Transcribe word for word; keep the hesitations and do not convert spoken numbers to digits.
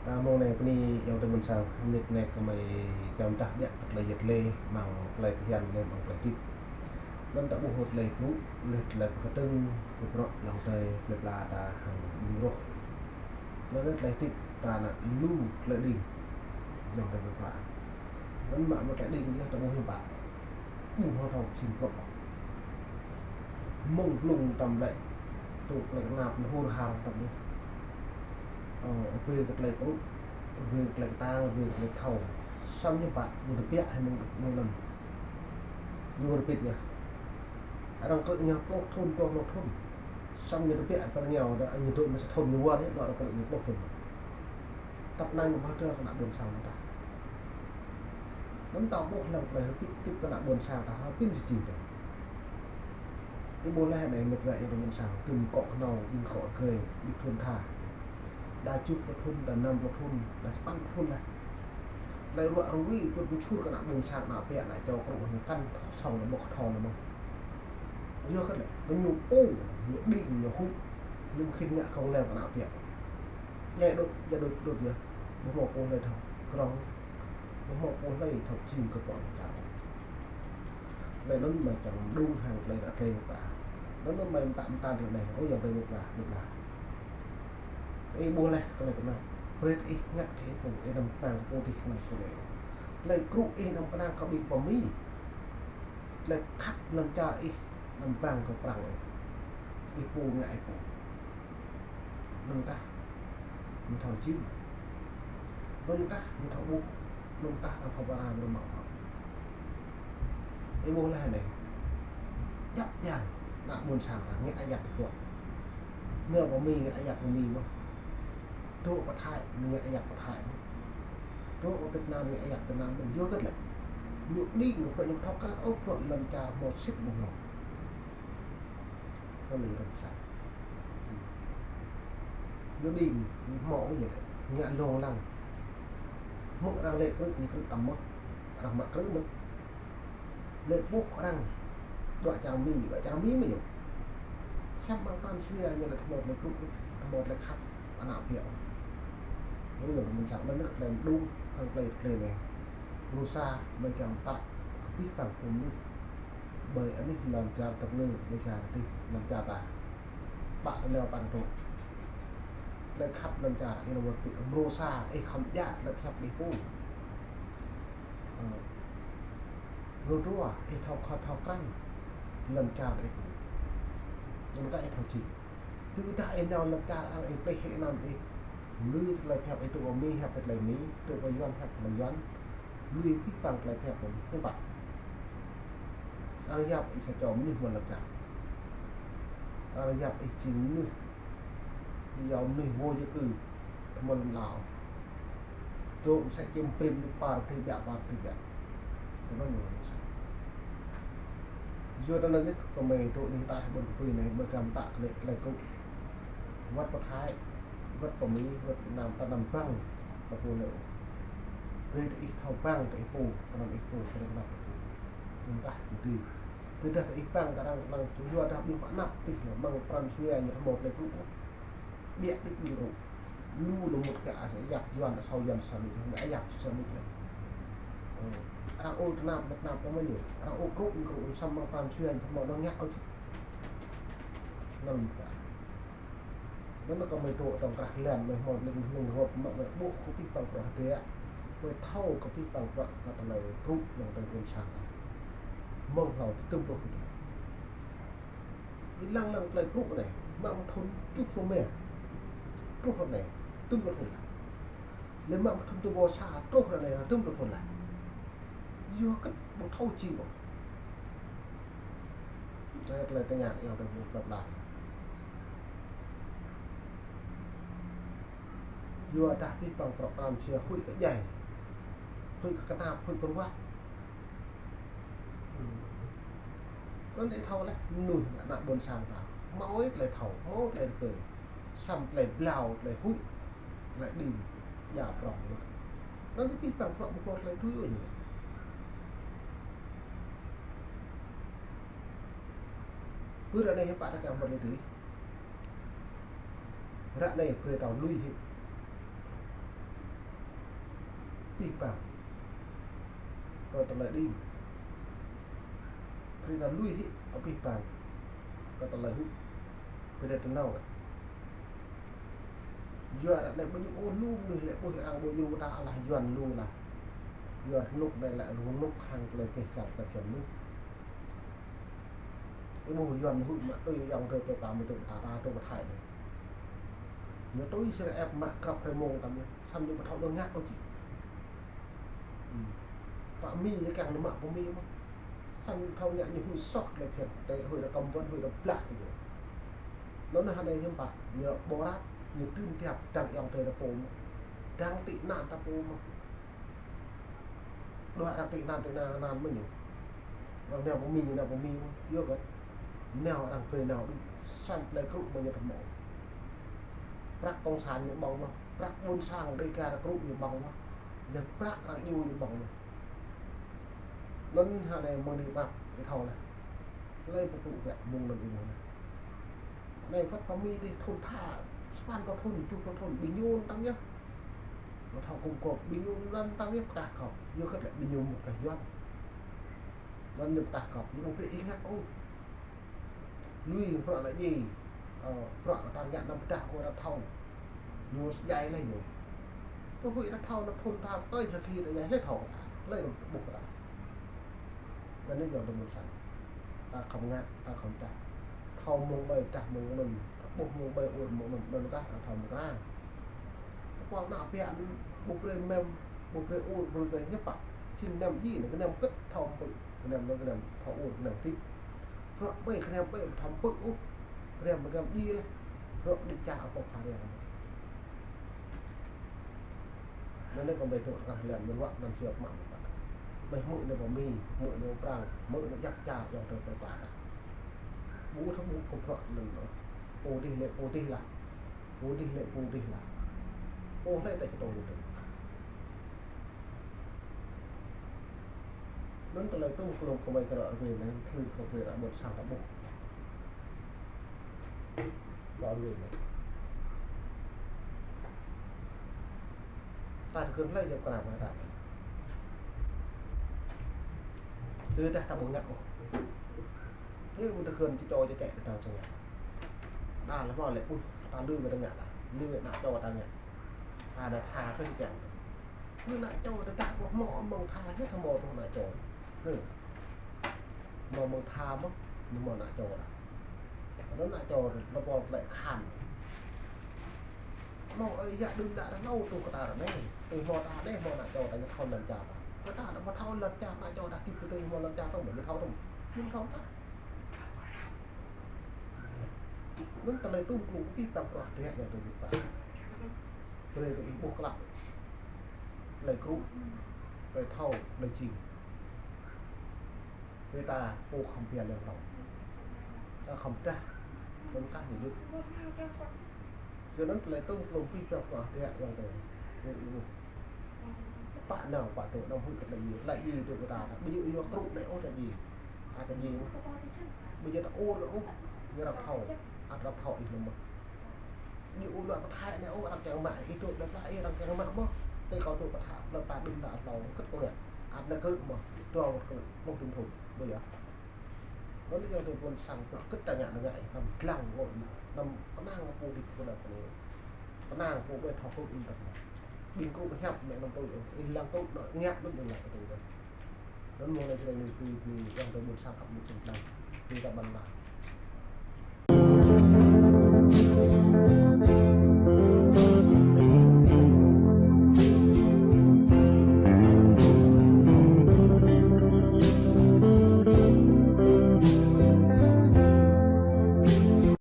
Mông anai bơni ayŏng adơi ƀuôn sang, mơnit anai gơmơi čăm tah biă tơlơi yet lĕ, mơ̆ng tơlơi phiăn lĕ, mơ̆ng tơlơi hơdip. Anŭn ta ƀuh tơlơi kru, lĕ tơlơi pơkơtơ̆ng, kơ bruă ayŏng adơi plơi pla ta hăng ƀing rŏh. Anŭn lĕ tơlơi hơdip ta anai lu tơlơi đing, ayŏng adơi plơi pla. Anŭn mă mơ̆ tơlơi đing yơh ta ƀuh hiư̆m pă. Ƀu hmâo thâo čim plŏk. Mơ̆ng blung tơm lĕ, tŭ tơlơi kơnap hur har tơm lĕ. Ơ, wơ̆t kơ tơlơi kru, wơ̆t kơ tơlơi kơtang, wơ̆t kơ tơlơi thâo. Samơ̆ ñu ƀă, ñu tơbiă hĭ mơ̆ng, mơ̆ng anŭn. Ñu rơbit yơh. Arăng krư̆ ñu pluh thŭn, dua pluh thŭn. Samơ̆ ñu tơbiă pơ rơngiao, ñu dŏ mơ̆ng sa thŭn ñu wơr yơh, dŏ arăng krư̆ ñu pluh thŭn. Tăp năng ƀu hơdơr kơ ană ƀôn sang ta. Anŭn ta ƀuh lăng tơlơi hơdip, hơdip kơ ană ƀôn sang ta hơbĭn si jing tơ. Ih ƀuh laih anai mĕt wa ayŏng adơi ƀôn sang, tŭm kŏ kơnâo, ƀing kŏ rơgơi, ƀing thŭn tha. Đa tơjuh pluh thŭn, đa năm pluh thŭn, đa sapăn pluh thŭn laih. Tơlơi ruă rơwĭ, kŭt mơčhur kơ ană ƀôn sang, ană ƀĕ, ană čô krŭ, ană kăn, sŏng ană ƀôk thâo ană mơ̆n. Yua kơ lĕ, kơ ñu pô, ñu đing, ñu huĭ, ñu khĭn ngă kông leng kơ ană ƀĕ. Djai đôč, djai đôč, đôč yơh. Ƀu hmâo pô hlơi thâo krŏng, ƀu hmâo pô hlơi thâo jing kơ pô lŏn čar. Tơlơi anŭn mơ̆ čang đung hăng tơlơi ră tơlơi mơ̆ pă. Anŭn mơ̆ mơta mơta tơlơi anai, ơ ayŏng adơi mơ̆ pă, mơ̆ pă. Ih ƀuh laih tơlơi kơnap. Brơi ih ngă kơ ih pô, ih anăm pơnăng kơ pô tih kơnap pô anai. Tơlơi krŭ ih anăm pơnăng kơ ƀing pơ Mi. Tơlơi khăp lŏn čar ih anăm pơnăng kơ Prăng ôh. Ih pô ngă ih pô. Anŭn kah ñu thâo jing. Anŭn kah ñu thâo ƀuh. Anŭn kah arăng thâo pơrăm rơmă hŏ. Ih ƀuh laih anai. Djăp djang ană ƀôn sang ta ngă ayăt tơjuă. Nao pơ Mi ngă ayăt pơ Mi mơ̆n. Dŏ pơ Thái ngă ayăt pơ Thái mơ̆n. Dŏ pơ Việt Nam ngă ayăt Việt Nam mơ̆n. Yua kơ lĕ. Ñu đing kơ bruă ñu thâo krăn ôh bruă lŏn čar hmâo sĭt ƀu hmâo. Kơ lĕ rơ̆ng sa. Ñu đing, ñu hmâo ñu lĕ, ngă lông lăng. Hmâo arăng lĕ krư̆, ñu krư̆ tăm mơ̆n. Arăng mă krư̆ mơ̆n. Lĕ ƀuh arăng, dŏ čar Mi, dŏ čar Mi mơ̆n ñu. Samơ̆ ƀing Prăng Sua ñu lĕ hmâo tơlơi krŭ, hmâo tơlơi khăp, ană ƀĕ. Ñu lĕ mơ̆n sang, mơ̆n ñu tơlơi đung, hăng tơlơi, tơlơi anai. Rơ̆ng sa, mơ̆ čang pă, kơ pih păng pơm ñu. Ƀơi anih lŏn čar tơpơnư, ƀơi čar tih, lŏn čar ta. Pă tơlơi pă tơlơi. Tơlơi khăp lŏn čar, ih nao wơ̆t pĭ, mrô sa, ih khŏm djă, tơlơi khăp ih pô. Ơ. Mrô dua, ih thâo khŏ thâo krăn, lŏn čar ih pô. Lŏn čar ih thâo jing. Tơdah ih nao lŏn čar arăng ih plih hĭ anăn ih. Lui tơlơi pơhiăp ih tŭ Mi, hiăp tơlơi Mi, tŭ Yuan, hiăp tơlơi Yuan. Lui pih păng tơlơi pơhiăp anŭn, tơpă. Arăng yap ih sa čô mơnuih mơ̆n lŏn čar. Arăng yap ih jing mơnuih. Yua mơnuih vô gia cư, tơmơ̆n lŏn Lao. Tŭ mơsĕ či prin mơnuih par tih biă, par tih biă. Tơmơ̆n mơnuih mơsĕ. Yua anŭn yơh, kơ mơi tŭ anih ta ƀôn kơpui anai, mơi čang mơtă tơlơi, tơlơi krŭ. Wơ̆t pơ Thái, wơ̆t pơ Mi, wơ̆t Việt Nam, ta anăm pơnăng kơ pô anai ôh. Brơi kơ ih thâo pơnăng kơ ih pô, kơnơ̆ng ih pô, kơnơ̆ng kơnăp ih pô. Anŭn kah mơ̆ tui. Tơdah kơ ih pơnăng kơ arăng, kơnơ̆ng yua dah ƀing pơanăp tih lĕ, mơ̆ng Prăng Sua ñu hmâo tơlơi krŭ. Biă đĭ ƀing krŭ. Lu lơmŭt kơ ayăt Yuan, asâo Yuan sa mĭt, ngă ayăt sa mĭt. Ơ, arăng ôh tơnap, tơnap tơmơ̆ ñu. Arăng ôh krŭ, krŭ samơ̆ Prăng Sua ñu hmâo anŭn ngă ôh čih. Anŭn mơ̆ pă. Anŭn kơ mơi tŭ tŏng krah lĕn, mơi hmâo lĕng hnĭng hŏp mă mơi ƀuh kơ pih păng bruă hơdră. Mơi thâo kơ pih păng bruă kơ tơlơi krŭ ayŏng adơi ƀôn sang. Mơ̆ng hlâo tơm pluh thŭn. Ih lăng lăng tơlơi krŭ anai, mă mơ̆ng thŭn tơjuh pluh rơma. Truh ră anai, tơm pluh thŭn laih. Lĕ mă mơ̆ng thŭn dua rơbâo sa, truh ră anai, tơm pluh thŭn laih. Yua kơ ƀu thâo jing ôh. Anai tơlơi tơña ayŏng adơi ƀôn plăp lăp. Yua dah pih păng bruă Prăng Sua huĭ kơ djai. Huĭ kơ kơnap, huĭ kơ ruă. Anŭn ih thâo laih, mơnuih ană ƀôn sang ta. Hmâo tơlơi thâo, hmâo tơlơi rơkơi. Samơ̆ tơlơi blao, tơlơi huĭ, tơlơi đing, djă prŏng mă. Anŭn ih pih păng bruă ƀu hmâo tơlơi tui ôh ñu. Pơ ră anai hiư̆m pă ta kiăng wơ̆t lĕ tui. Ră anai brơi ta lui hĭ. Abih bang. Kơ tơlơi đing. Brơi ta lui hĭ abih bang. Kơ tơlơi huĭ. Brơi ta nao. Yua anai ƀu djơ̆ ôh lu mơnuih lĕ ƀuh arăng ƀu djơ̆ ta alah Yuan lu lah. Yuan rơnŭk anai lĕ rơnŭk hăng tơlơi keh čar ta phiăn lu. Ih ƀuh Yuan huĭ mă tui ayŏng adơi tơ ta mơ̆ tơ ta ta tơ pơ Thái anai. Ñu tui sĭt ĕp mă krăp hrơi mông tam yơh. Samơ̆ ñu ƀu thâo dơ̆ng ngă ôh či. Hmm. Pă Mi ñu kiăng nao mă pơ Mi mơ̆n. Samơ̆ ñu ƀu thâo ngă ñu huĭ soh tơlơi phiăn tê, huĭ rơkăm wơ̆t, huĭ rơblah tơ ñu. Anŭn anai hiư̆m pă, ñu ƀu rap, ñu tưm tiap dăng ayŏng adơi ta pô mơ̆n. Dăng tị nạn ta pô mơ̆n. Đuaĭ arăng tị nạn, tị nạn, nạn mơ̆n ñu. Arăng nao pơ Mi, ñu nao pơ Mi mơ̆n. Yua kơ nao arăng brơi nao đôč, samơ̆ tơlơi krŭ mơ̆n ñu tơmŏ. Prăk cộng sản ñu ƀơ̆ng mơ̆n, prăk ƀôn sang Đêga ta krŭ ñu ƀơ̆ng mơ̆n. Lĕ prăk arăng djru ñu ƀơ̆ng mơ̆n. Anŭn hă anai mơ̆ng anai pap, ih thâo laih. Lơi pơtŭ biă mơ̆ng anŭn ih ƀuh yơh. Anai wơ̆t pơ Mi dih thun tha, sapăn pluh thun, tơjuh pluh thun, ƀing ñu tam yơh. Ƀu thâo gum gôp, ƀing ñu lăm tam yơh pơkah gŏp. Yua kơ lĕ ƀing ñu mŭt kơ Yuan. Anŭn ñu pơkah gŏp, ñu ƀu brơi ih ngă ôh. Lui bruă ană djai, ơ, bruă ta ngă anăm pơdah ôh arăng thâo. Ñu sơdjai laih ñu. Tơ huĭ arăng thâo ană thun tha tơi hơki ta djai laih thâo ta, laih anăm ƀuh ta. Kơ anai yơh tơ ƀôn sang. Ta khŏm ngă, ta khŏm pơdah. Thâo mơ̆ng ƀai pơdah mơ̆ng anŭn, ta ƀuh mơ̆ng ƀai ur mơ̆ng anŭn, anŭn kah arăng thâo mơ̆ng kra. Kơ pô ană biă anŭn ƀu brơi mem, ƀu brơi ur, ƀu brơi hiăp pă. Čin mem ji anai, kơ mem kơ̆t thâo pơ̆, kơ mem anŭn, kơ mem thâo ur, kơ mem tĭ. Bruă ƀai, kơ mem ƀai, thâo pơ̆ ôh. Kơ mem, kơ mem ji laih. Bruă đĭ čar apŏk pha ria. Anŭn anai kơ ƀai dŏ tơngah lăn mơnuă anŭn siap mă mă. Ƀai hmư̆ anai pơ Mi, hmư̆ anai pơ Prang, hmư̆ anai djăp čar ayŏng adơi plơi pla ta. Ƀu thâo ƀuh kơ bruă anŭn ôh. Pô dih lĕ pô dih lah. Pô dih lĕ pô dih lah. Pô hlơi ta čơtô ñu tơ. Anŭn tơlơi tŭm klum kơ ƀai kơ rŏ rơwe anai, thâo kơ rŏ rơwe ră ƀôn sang ta ƀuh. Rŏ rơwe anai. Ta tơkưn hlơi yơh kơ ră ƀôn ta. Tơdah ta ƀu ngă ôh. Yơh mơ̆n tơkưn čơčô čơčĕ tơdang čơngă. Đa lĕ mơ̆ lĕ ƀuh, ta lui mơ̆ ta ngă đa. Lui mơ̆ ană čô ta ngă. Ta đa tha kơ si kiăng. Ñu ană čô ta đa ƀuh mơ̆ mơ̆ng tha hiăp tha mơ̆ tŭ ană čô. Hơ. Mơ̆ mơ̆ng tha mơ̆, ñu mơ̆ ană čô đa. Anŭn ană čô ta pô tơlơi khan. Mơ̆ ơi yă đưm đă rơnâu tŭ kơ ta ră anai. Tui mơ̆ ta anai mơ̆ ană čô ta ñu thâo lŏn čar ta. Kơ ta đa ƀu thâo lŏn čar ană čô ta tĭp tui mơ̆ lŏn čar ta mơ̆ ñu thâo tŭ. Ñu thâo ta. Anŭn tơlơi tŭm klum abih bang bruă tơbiă ayŏng adơi ƀing ta. Brơi kơ ih ƀuh klă. Tơlơi krŭ, tơlơi thâo, tơlơi jing. Brơi ta pô khŏm pia lăng tâo. Ta khŏm pơdah, khŏm kah ñu djơ̆. Yua anŭn tơlơi tŭm klum abih bang bruă tơbiă ayŏng adơi. Brơi ih ƀuh. Pă nao pă dŏ anăm huĭ kơ tơlơi djai. Tơlơi djai dŏ kơ ta, ƀu djơ̆ yua krŭ anai ôh tơlơi djai. Ăt tơlơi djai mơ̆n. Ƀu djơ̆ ta ur ôh, yua arăng thâo. Ăt arăng thâo ih lơ̆m mơ̆n. Ƀu djơ̆ ur lŏ pơ Thái anai ôh, arăng kiăng mă ih dŏ, đơ̆m ta ih arăng kiăng mă mơ̆n. Tơl kâo dŏ pơ Thái, đơ̆m ta đưm đă hlâo, kơ̆t kâo ngă. Ăt anai krŭ mơ̆n. Dua wơ̆t krŭ, pluh dŭm thun. Ƀu djơ̆. Anŭn yơh tơ ƀôn sang bruă kơ̆t ta ngă anai ngă ih, anăm lăng gơ̆ ih, anăm kơnang pô dih pô anăp anai. Kơnang pô ƀai thâo krŭ ih ta. Ƀing krŭ hiăp anai anăm tui ôh, ih lăng krŭ anŭn ngă anŭn ih lăng tui ôh. Anŭn mơ̆ng anai čơđai anai pui, pui ayŏng adơi ƀôn sang khăp mơ̆ čơ̆ng tơnăng. Pui ta ƀăn lah.